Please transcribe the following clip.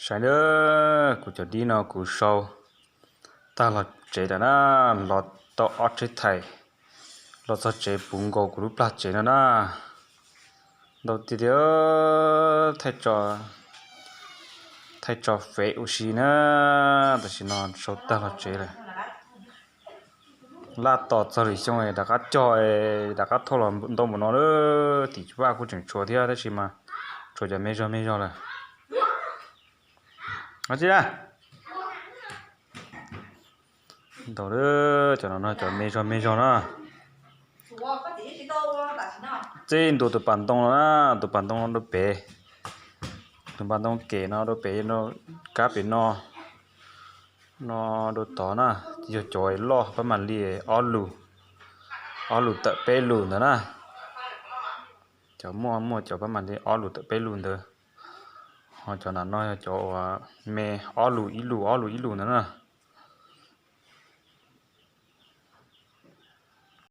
Saib na, kuv cov dib no kuv sau tag los tsev lawm na, los tau ob tsheb thaim los txog tsev puv nkaus kuv lub plag tsev no na. Ntau tiag tiag, thaij tso fev ua si na, tam sim no sau tag los tsev lawm. Laj tos txog lwm xyoo rov qab cog, rov qab thauj los ntau npaum no lawm. Tim vaj kuj tseem tshuav thiab tab sis mas tshuav cov me zog me zog lawm. Ntau, cov no no cov me zog me zog na. Txij ntua tus pas ntoo no na, tus pas ntoo no rau pem, tus pas ntoo kem no rau pem, kab pem no, no rau tod na, yog cov loj pab mam li ob lus, ob lus tawm peb lus ntawd na. Cov muaj muaj cov pab mam li ob lus tawm peb lus ntawd. Ho cov nram no yog cov uas me ob lus ib lus ob lus ib lus ntawd na.